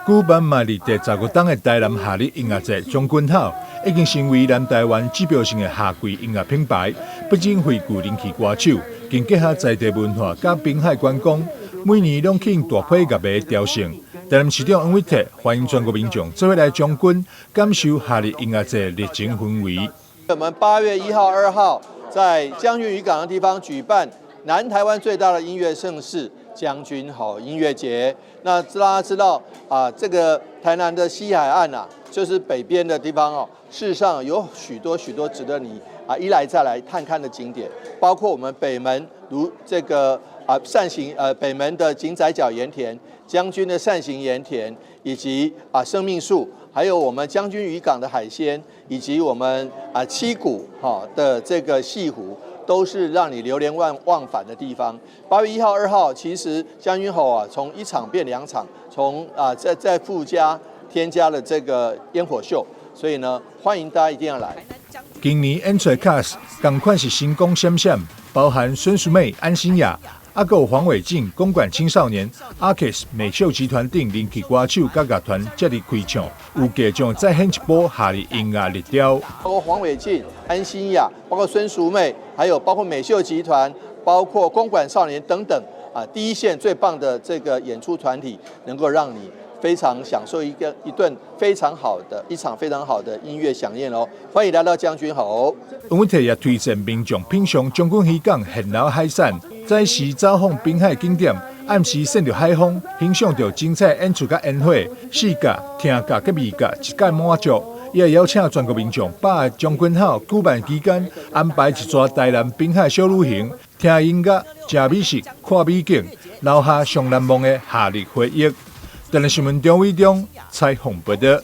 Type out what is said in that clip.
舉辦嘛佇第15冬的台南夏日音樂節將軍吼，已經成為南台灣指標性的夏季音樂品牌。不僅匯聚人氣歌手，更結合在地文化佮濱海觀光，每年攏吸引大批樂迷朝聖。台南市長黃偉哲歡迎全國民眾做伙來將軍，感受夏日音樂節熱情氛圍。我們8月1號、2號在將軍漁港的地方舉辦南台灣最大的音樂盛事將軍吼音樂節。那大家知道啊，這個台南的西海岸啊，就是北邊的地方哦。事實上有許多許多值得你啊一來再來探看的景點，包括我們北門如這個啊扇形北門的井仔腳鹽田、將軍的扇形鹽田，以及啊生命樹，還有我們將軍漁港的海鮮，以及我們啊七股哈的這個潟湖，都是讓你流連忘返的地方。8月1號、2號，其實將軍吼啊，從一場變兩場，從啊再附加添加了這個煙火秀，所以呢，歡迎大家一定要來。今年演出卡司仝款是星光閃閃，包含孫淑媚、安心亞，啊閣有黃偉晉、公館青少年、阿 K 美秀集團等人氣歌手佮樂團接力開唱，預計將再掀一波夏日音樂熱潮。包括黃偉晉、安心亞，包括孫淑媚，還有包括美秀集團，包括公館少年等等啊，第一線最棒的這個演出團體，能夠讓你非常享受一個一頓非常好的一場非常好的音樂饗宴哦！歡迎來到將軍吼。黃偉哲也推薦民眾品嘗將軍漁港現撈海產，早時走訪濱海景點，暗時乘著海風，欣賞著精彩演出佮煙火，視覺、聽覺佮味覺一概滿足。也邀請全國民眾把握將軍吼舉辦期間，安排一逝台南濱海小旅行，聽音樂、食美食、看美景，留下上難忘的夏日回憶。台南新聞張偉中採訪報導。